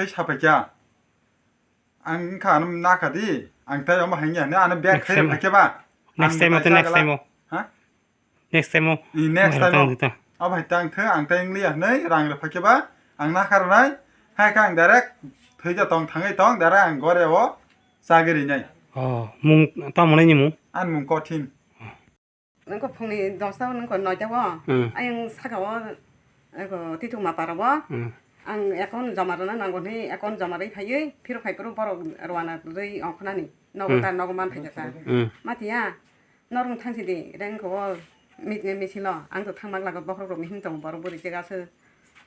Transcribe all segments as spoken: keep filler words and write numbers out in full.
Tei sapaikha. Ang wngkha ano nakha di. Ang tei omo hangya hwnwi ano bag Next khai time. Phaikhe ba. Next Ang time o tei tei next sagala. Time o. Ha? Next time o. I next Mai time o. Tang di ta. Abo hai tang thung, ang tei wngliya hwnwi rang rw phaikhe ba. Ang nakha rwnai. Hai kha ang direct thwija tong thangwi tong, direct ang gore o chagwi rinai. Oh, mung tamo nai ni mung? Ani mung Kothin. Nungko phungni dosta o, nungko noita o, Hmm. ayang saka o, eko Tituma para o, Hmm. ang account joma rwna nango hwnwi account joma rwi phaiwi phirok phai phuru borok rwna rwi ongkhornani nogo Hmm. ta, nogo man phaikha ta. Hmm. Matiya, norok thangsi di, rengko o mit-, misilo, ang to thangma glago bokhorok rok mihim tongo borok bwrwi jega se,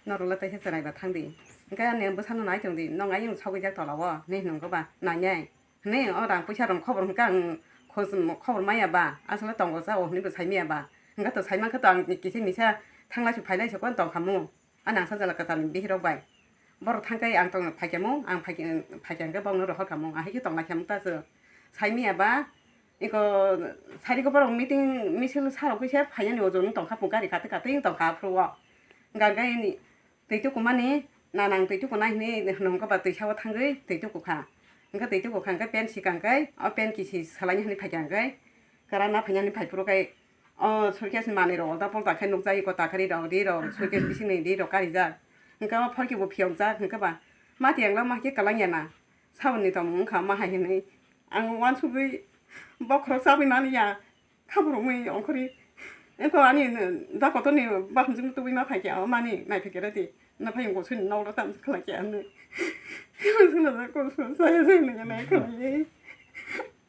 norok le teisa chwrai ba thang di. Hwnkhe ani bwsano nai tong di, nong ayang sogwi jak tola o, hinwi nungkha ba, nai nai. Hwnwi o rang puisa rok khobor hwnkha ang khoj-, khobor maya ba, aswk le tongo sa o hwnwi bo sai maya ba. Hwnkhe to sai mankha to ang kisa misa thanglai se phailai se kono tong kha mu. Ani ang sajla kwtal ni bihirok bai. Borok thangkhai ang tong phaikha mu, ang phaikha, phaikha hwnkhe bokno rohor kha mu, ahai khe tong lai kha mu ta se. Sai maya ba, eko sari ko borok meeting misil sarok khe se phaiyani o joni tong kha mu gari khatwi khatwi tong kha aphuru o. Hwnkhe ni Twi tukumani, na nang twi tukunai hwnwi hwnkhe ba twisa o thangwi twi tukukha. Hwnkhe twi tukukha hwnkhe pant sikang khe, o pant kisi salaini hwnwi phaikha hwnkhe, kwran na phainani phaiphuru khe, o suitcase ni manwi rok ulta pulta khe nukjagwi kota khe ri rok, ri rok, suitcase bisingni ri rok karijak. Hwnkhe o phorki bo phiyokjak, hwnkhe ba mati ang ma khe kwlangya na, saboni tongmung wngkha ma hai hwnwi ang uansugwi bokhorok chabwi mani ya. Khaborokmwi ongkhorwi. Eko ani da kotorni bahamjwkno tubui ma phaikhe, o mani naiphaikhe rw di. Na phai wngkha chwngno nokno tamo khlai khe hwnwi. Chwngno da kok saya saya nungya nai khlaiwi.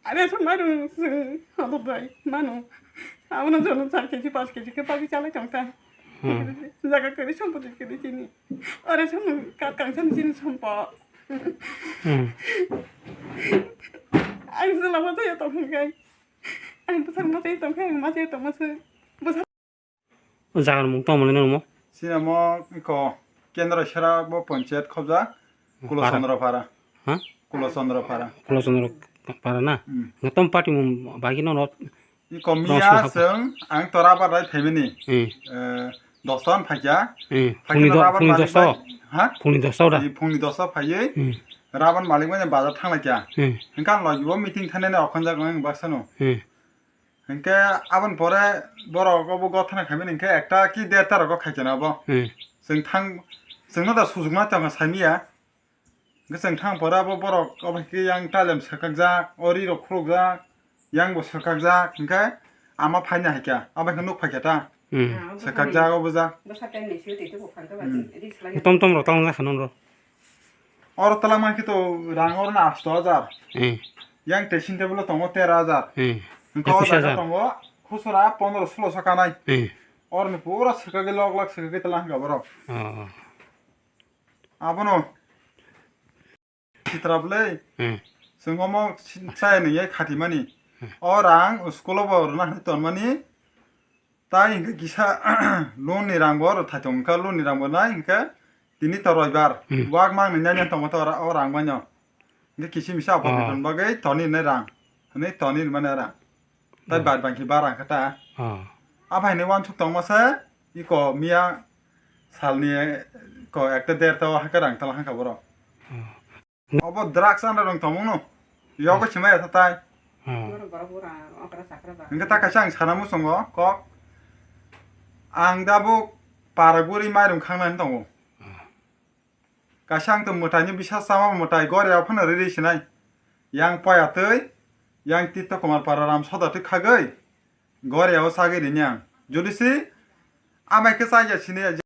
Are chwng mairum chwng hodok bai mano. Abono jono char keji, panch keji khe bagwi chalai tong ta. Hmm. Jaga kwrwi, sompoti kwrwi chini. Ore chwng kak kangsa ni chini sompo. Hmm. Ang jwla ma jaya tong hwnkhe. Ang bwsakno tei tongkhe, ang ma tei tongma se. Bwsak. O jaga ni mung tamo nini omo? Sinamo iko kendra sera bo panchayat khobjak, Kulo Para. Chandra Para. Ha? Kulo Chandra Para. Kulo Chandra Para na? Hmm. Nga tom party mung bagi no no. Iko miya song hap- seng ang tora barai phaimani. Hmm. Eh, dosan phaikya. Hmm. Phaikya Phungni do-, raban phungni malik dosa. Bai. Ha? Phungni dosa da. Ni phungni dosa phaiwi. Hmm. Raban malik bai bazar thanglaikya. Hmm. Hingkan logi bo meeting thanani okhonjak ang baksano. Hmm. Hinkhe aboni pore borok obo gothana khaimani hinkhe ekta ki derta rogo khaikhe na obo. Hmm. Chwng thang, chwngno da sujukma tongkha saimiya. Hinkhe chwng thang pore abo borok obo hinkhe yang talem swkakjak, o ri rok khulukjak, yang bo swkakjak, hinkhe ama phaina haikha, abo hinkhe nuk phaikha ta. Hmm. Swkakjak obo jak. Bwsa ten ni sio tei tubu phan khe ba Hmm. ri salai. Tom tom rok tang jakha nang rok. Oro twlangma khe to rang oro na asto hajar. Hmm. Yang dressing table o tongo tero hajar. Hmm. Hinkhe o Ekush hajar. Jaga tongo khusura pondro sulo so kanai. Hmm. Oroni pura swkagwi lok lak swkagwi twlang kha borok. Oh. Abono sitra bwlai. Hmm. Chwng omo chaya nungya khatimani. Hmm. O rang school o bo rwna hinwi tonmani. Tai hinkhe kisa loan ni rang bo rwthai tong kha, loan ni rang bo nai hinkhe tini to roibar. Hmm. Wak mang ni nai tong to o rang bai no. Hinkhe kisi misa Oh. Apot ni bagwi toni nai rang. Hinwi toni mane rang. Tai Hmm. Bad bangki ba rang kha ta. Oh. Aphai ni wansuk tongma se iko miya salni ko ekta derta o hakhe rang tala hangkha borok. Hmm. Obo drugs under rong tongmung no. Yogo Hmm. Simaya ta tai. Hmm. Hinkhe ta kaisa ang sana muchungo kok. Ang da bo para guri mairum khangna hin tongo. Hmm. Kaisa ang to mwtai ni bisa chama mwtai gori aphano riri sinai. Yang poya twi, yang Tito Kumar para ram soda twi khagwi. Gori o sagwi rini ang. Jodi si amai khe chaya sini.